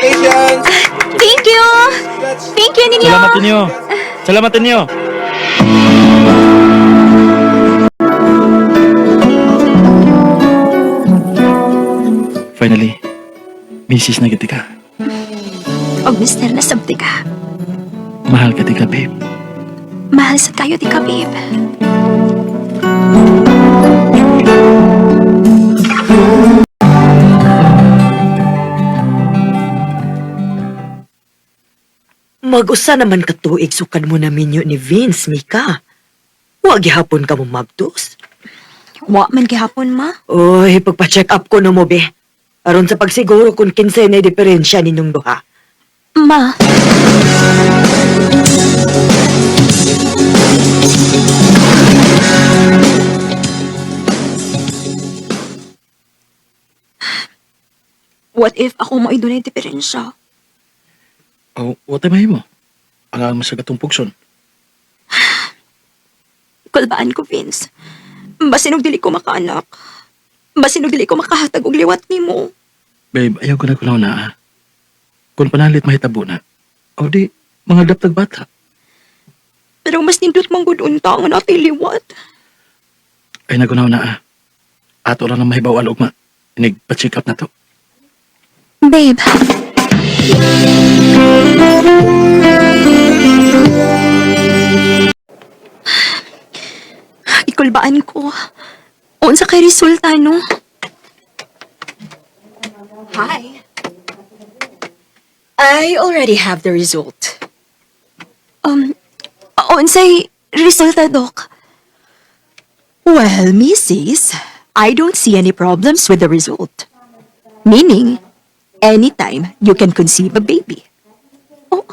Congratulations! Thank you! Thank you ninyo! Salamat ninyo. Salamat ninyo. Finally, misis na gid ka. Og mister na sabti ka. Mahal ka tika, babe. Mahal sa tayo di ka, babe. Mag-usa naman katuig sukad mo na minyo ni Vince, Mika. Wa gihapon ka mo mabdos. Wa man gihapon, ma. Oy, pagpa-check up ko no mo, be. Aron sa pagsiguro kung kinsay na diferensya ninyong duha. Ma. What if ako mo dunay diferensya? Oh, what am mo? Ang mo sa gatong pugson. Kulbaan ko, Vince. Basin og dili ko makaanak. Basin og dili ko makahatag og liwat nimo. Babe, ayaw ko na kunaw na. Ah. Kung panalit mahitabo na. O di, mga daptag bata. Pero mas nindot mong gud unta nga natay liwat. Ay nagunaw na ah. Ato lang ang mahibaw alog ma. Inig, pa-check up na to. Babe. Ikulbaan ko. Unsa kay resulta, no? Hi. I already have the result. Unsay resulta, Doc? Well, Mrs., I don't see any problems with the result. Meaning, anytime you can conceive a baby. Oh,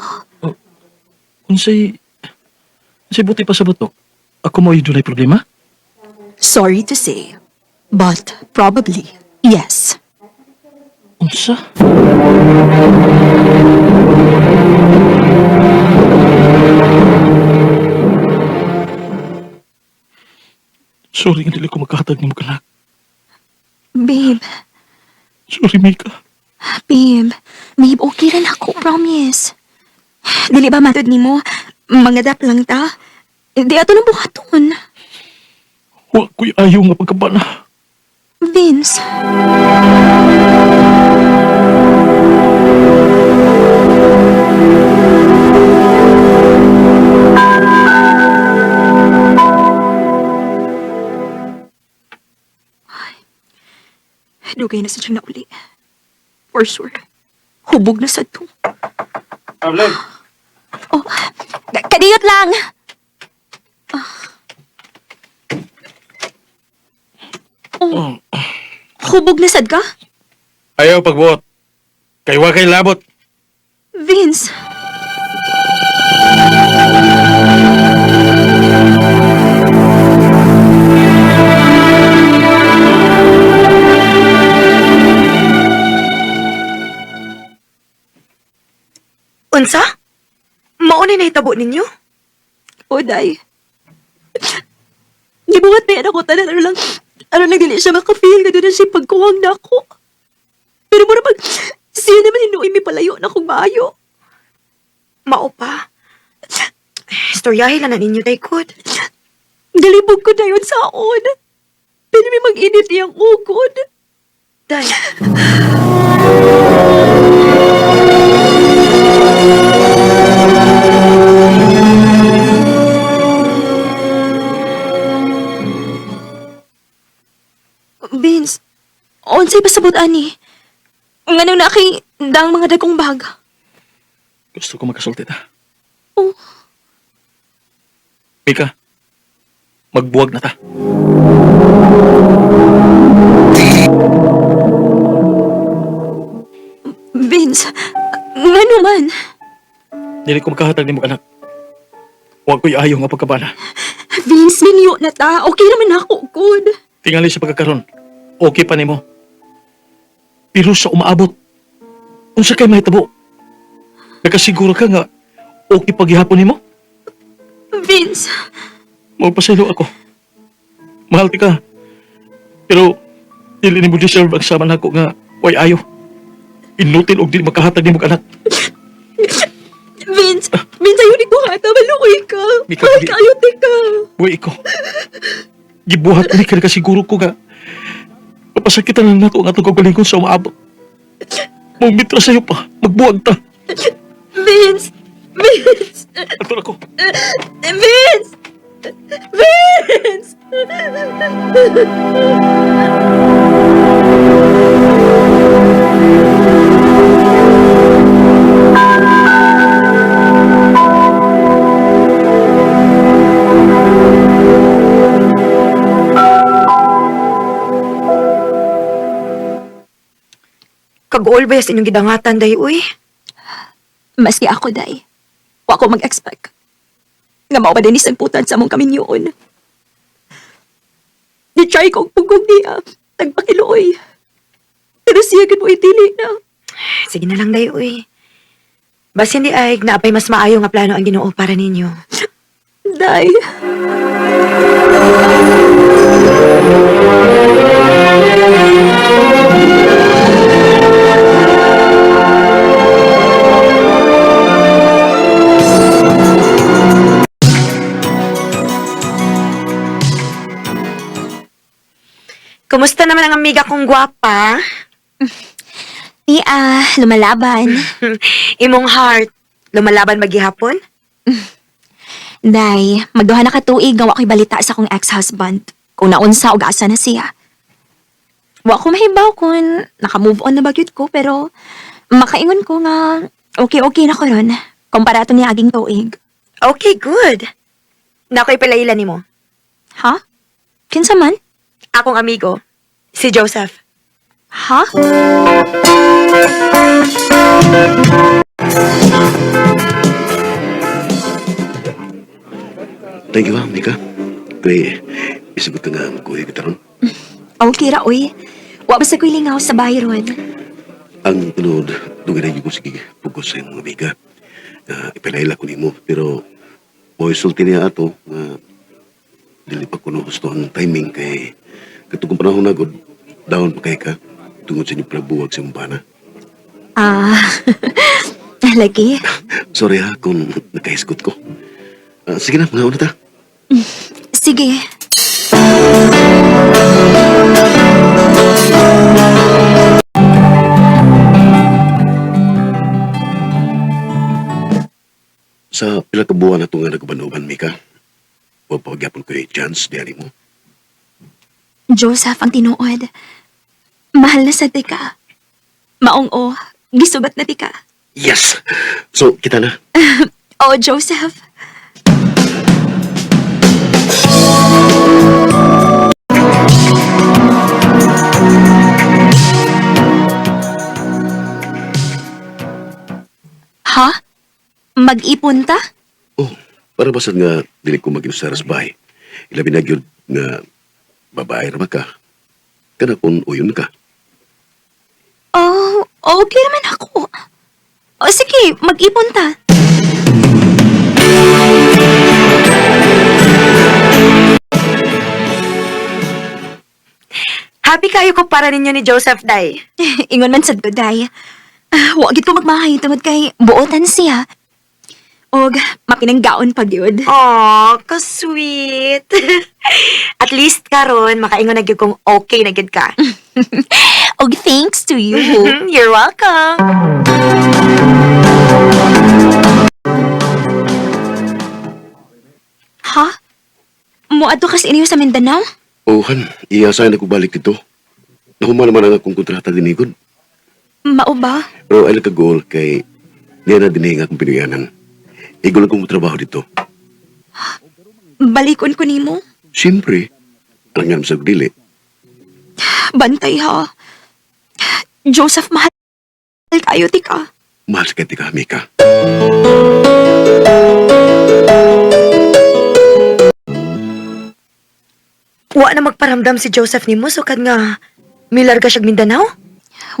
Unsay, unsay buti pa sa butok. Ako mo dunay problema? Sorry to say, but probably yes. Unsa? Sorry nga dili ko makahatag nimo kanak. Babe. Sorry, Mika. Babe. Babe, okay ra na ako, promise. Dili ba matod nimo? Mangadap lang ta. Di ato nang buhaton. Wa ko'y ayaw nga pagkabana. Vince. Ay, dugay na sa siyang nauli. For sure. Hubog na sa to. Pablo. Oh, kadiyot lang! Ah. Oh, hubog na sad ka? Ayaw pagbuot. Kay wa kay labot. Vince! Unsa? Mao ni nahitabo ninyo? Oday. Gibuhat na yan ako tanan. Ano lang dili siya makafeel na doon na siya pagkuwang na ako. Pero mura pag siya naman hinuoy may palayo na kung maayo. Mao pa. Istoryahe lang na ninyo, Daykod. Galibog ko na yun sa on. Pero may mag-init iyang ukod. Day. Vince, unsay pasabot ani? Nganong na kay daang mga dagkong bag? Gusto ko makasulti ta. Oh. Mika, magbuwag na ta. Vince, ngano man? Dili ko makahatag nimo anak. Wa ko'y ayaw nga pagkabana. Vince, minyo na ta. Okay naman ako, good. Tingali sa pagkakaron. Okay pa nimo. Pero sa umaabot, unsa kay mahitabo? Nakasiguro ka nga okay paghihapon nimo? Vince, Magpasaylo ako. Mahal ti ka. Pero dili nimo deserve ang sama nako nga way ayo. Inutil og dili makahatag nimo anak. Vince, Vince, ayaw ni buhata. Maluoy ka. Mika, Mahal di- kaayo tika. Buhay ko. Gibuhat ko ni kay nakasiguro ko nga. Mapasakitan lang nato ang atong kaugalingon sa umaabot. Mumitra sa'yo pa. Magbuwag ta. Vince! Vince! Ato na ko. Vince! Vince! Kag always inyong gidangatan day uy. Maski ako, day. Wa ko mag-expect. Nga mao ba din isamputan sa among kaminyoon. Di-try ko og pugong niya. Tagpakiluoy. Pero siya gud mo itili na. Sige na lang day uy. Basin di ay naapay mas maayo nga plano ang Ginoo para ninyo. Day. Kumusta naman ang amiga kong gwapa? Tia, lumalaban. Imong heart, lumalaban magihapon? Day, magduha na ka tuig nga wa ko'y balita sa akong ex-husband. Kung naunsa og asa na siya. Wa ko mahibaw kung naka-move on na ba gyud ko pero makaingon ko nga okay-okay na ko ron kumpara to niya aging tuig. Okay, good. Nako'y palailan nimo. Ha? Kinsa man? Akong amigo, si Joseph. Ha? Thank you, ha, Mika. Kay, isagot ka nga ang kuya kita ron. Okay ra oy. Wa ba sa ko'y lingaw sa bayron? Ang tunod, dugay na ko sige pugos sa imong amiga. Ipanaila ko nimo, pero mo'y sulti niya ato nga dili pa kuno gusto ang timing kay katugong panahon na gud, down pa kay ka tungod sa inyong pagbuwag sa imong bana. Ah, lagi. Sorry ha kung nakahisgot ko. Ah, sige na, mga una ta. Sige. Sa pila ka buwan na ito nga nagubanoban, Mika, wa pa gyapon ko yung chance diyan mo. Joseph ang tinuod. Mahal na sa tika. Maong o, gisubat na tika. Yes! So, kita na. Oh, Joseph. Ha? Mag-ipon ta? Oh, para basad nga dili ko mag-inusara sa bahay. Ilabi na gyud nga babae ra ba ka? Kana kung uyon ka. Oh, okay naman ako. O sige, mag-ipon ta. Happy kayo ko para ninyo ni Joseph, day. Ingon man sad ko, day. Ah, wa gid ko magmahay tungod kay buotan siya. Og mapinanggaon pag yun. Aw, ka-sweet. At least karon makaingon na gyud kung okay na gyud ka. Og thanks to you. You're welcome. Ha? Moadto ka sa inyo sa Mindanao? Oh, han, iyasahan ako balik dito. Nahuman naman ang akong kontrata dinigod. Mao ba? Pero ay nagka-goal kay niya na dinhi nga akong pinuyanan. Igol akong trabaho dito. Balikon ko nimo. Siyempre, ang nga sa dili. Bantay ha. Joseph, mahal kayo tika. Mahal sa tika, Mika. Wa na magparamdam si Joseph nimo sukad nga milarga siyag Mindanao.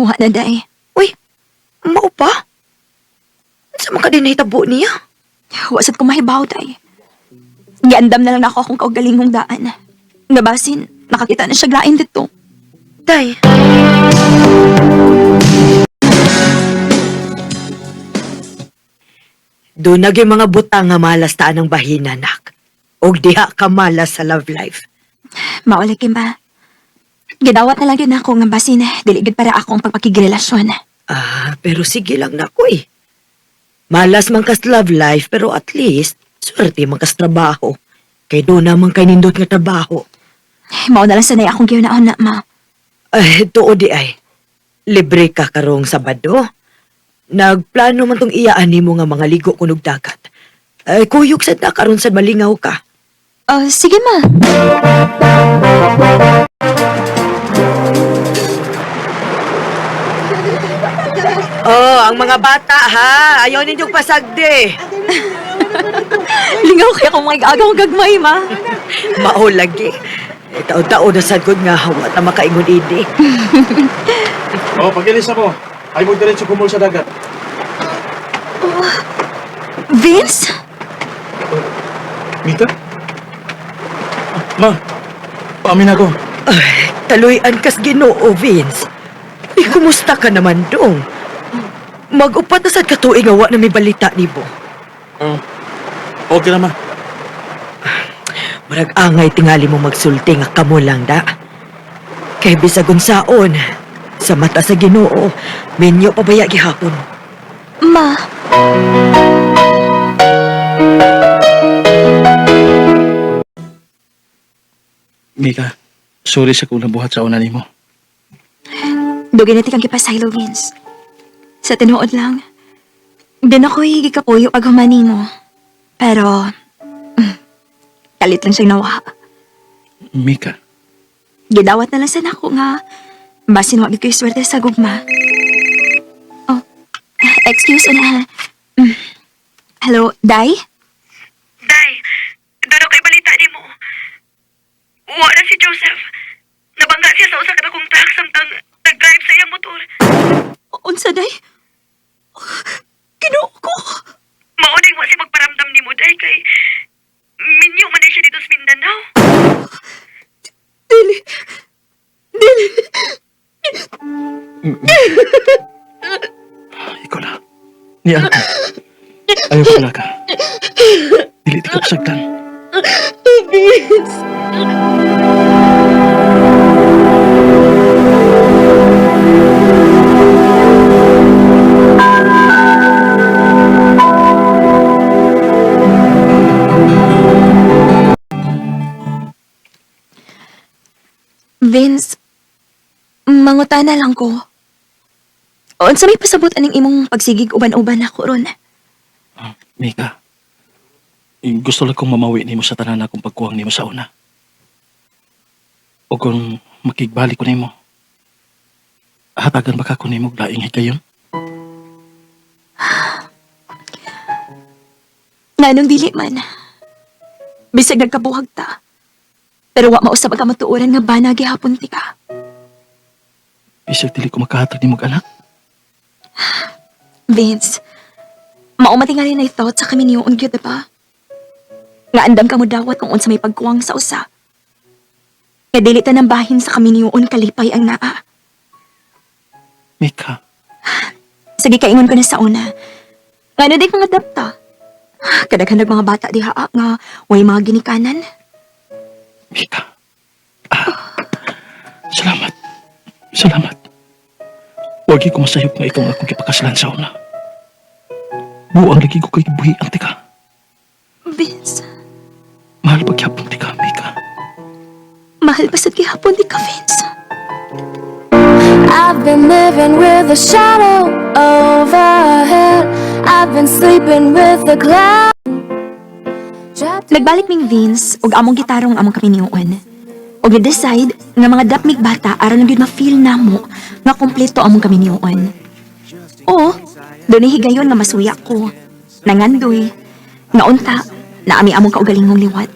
Wa na day. Uy, mao pa? Sa mga din nahitabo niya? Wa sad ko mahibaw day. Giandam na lang ako akong kaugalingong daan. Nga basin, nakakita na siya glain dito. Day. Doon na gyud mga butang nga malas taan ang bahina, nak. Og diha ka malas sa love life. Mao lagi, ma. Gidawat na lang yun ako nga basin, dili gid para ako ang pagpakigrelasyon. Ah, pero sige lang nako eh. Malas man kas love life pero at least swerte man kas trabaho. Kay doon naman kay nindot nga trabaho. Mao na lang sanay akong gihuna-huna, ma. Ay, tuod di ay. Libre ka karong Sabado. Nagplano man tong iyaan nimo nga mga ligo kunog dagat. Ay, kuyog sad na karon sad malingaw ka. Oh, sige, ma. Oh, ang mga bata ha, ayaw ninyong pasagdi. Lingaw kaya kung mga agaw gagmay, ma. Mao lagi. Eh, taon-taon na sad gud nga hawa ta makaingon ini. Oh, pagilis ako. Ay mo diretso kumul sa dagat. Vince? Mika? Ma, paamin ako. Ay, taloy-an kas Ginoo, Vince. Ay, kumusta ka naman dong? Mag-upat na sad ka tuig nga wa na may balita nimo. Oh, okay na, ma. Murag angay tingali mo magsulti nga kamo lang da. Kay bisag unsaon, sa mata sa Ginoo, minyo pabaya gihapon. Ma. Mika, sorry sa kung nabuhat sa una nimo. Dugay na tikang gipasaylo, Vince. Sa tinuod lang, din ako'y gikapuyo pag humani mo. Pero, kalit lang siyang nawa. Mika, Gidawat na lang sana ako nga, basin wa gid ko'y swerte sa gugma. Oh, excuse na. Hello, Day? Day, doon kay balita ni mo. Wala si Joseph. Nabangga siya sa usa ka dakong truck samtang nag-drive sa iyang motor. Unsa, Day? Ginoo ko. Mao ning wa siya magparamdam nimo, Day, kay minyo man siya dito sa Mindanao. Dili. Dili. ikaw na. Ni ako. Ayaw pala ka. Dili ka pasagdan. Vince. Vince, mangutana lang ko. Unsa may pasabot aning imong pagsigig uban-uban ako ron? Ah, Mika, gusto lang kong mamawi nimo sa tanan akong pagkuwang nimo sa una. O kung makigbalik ko nimo, hatagan ba ka ko nimo og laing higayon? Nganong dili man. Bisag nagkabuhag ta. Pero wa mausab ang kamatuoran nga bana gihapon ti ka. Bisag dili ko makahatag nimo og anak. Vince, mao matingali na thought sa kami niyo gyud, diba? Nga andam ka mo dawat kung unsa may pagkuwang sa usa. Nga dili ta nang bahin sa kami niyoon kalipay ang naa. Mika, Sige, kaingon ko na sa una. Nga na di mga dapta. Kadaghan mga bata diha ah, nga way mga ginikanan. Mika. Ah, salamat. Salamat. Wagi ko masayop nga ikaw ang akong gipakaslan sa una. Buang lagi ko kay buhi ang tika. Vince, Mahal pagyapon tika, Mika. mahal pa sad gihapon di ka, Vince. I've been living with a shadow overhead. I've been sleeping with the cloud. Nagbalik ming Vince ug among gitarong among kaminiuon. Ug ni-decide nga mga dapmig bata aron lang gyud ma-feel namo nga kompleto among kaminiuon. O, dunay higayon nga masuya ko. Nangandoy, nga unta, naami among kaugalingong liwat.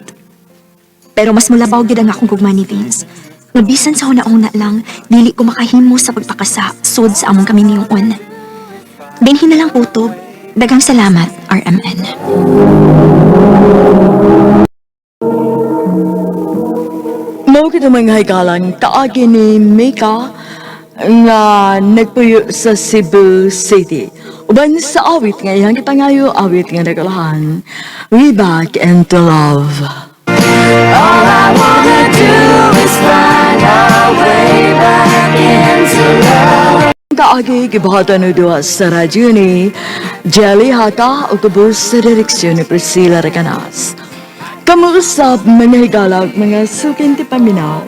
Pero mas mulabaw gyud ang akong gugma ni Vince. Nga bisan sa una-una lang, dili ko makahimo sa pagpakasa sud sa among kaminiuon. Dinhi na lang kutob. Daghang salamat, RMN. Mao gid ang mga higalan kaagi ni Mika. nga nagpuyo sa Cebu City. Uban sa awit nga iyang gipangayo, awit nga nagulahan, "We Back into Love." All I wanna do is find our way back into love. Kaagi gibuhatan og duha sa radyo ni Jelly Hata ug kubos sa direksyon ni Priscilla Recanas. Kamuusap mga higalag, mga suking tipaminaw.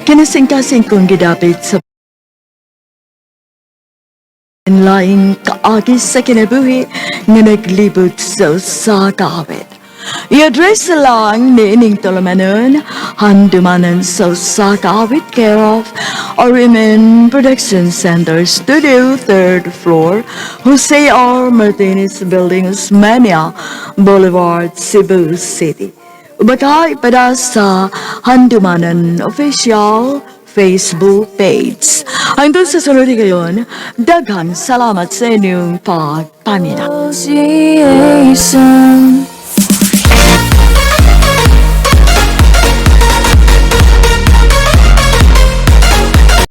Kinasingkasing kong gidapit sa laing kaagi sa kinabuhi nga naglibot sa usa ka awit. I-address lang ni ining tulumanon, Handumanan sa usa ka awit, care of Orimen Production Center Studio, third floor, Jose R. Martinez Building, Osmeña Boulevard, Cebu City. Ubaka ipada sa Handumanan Official Facebook page. Hangtod sa sunod higayon, daghang salamat sa inyong pagpaminaw. Association.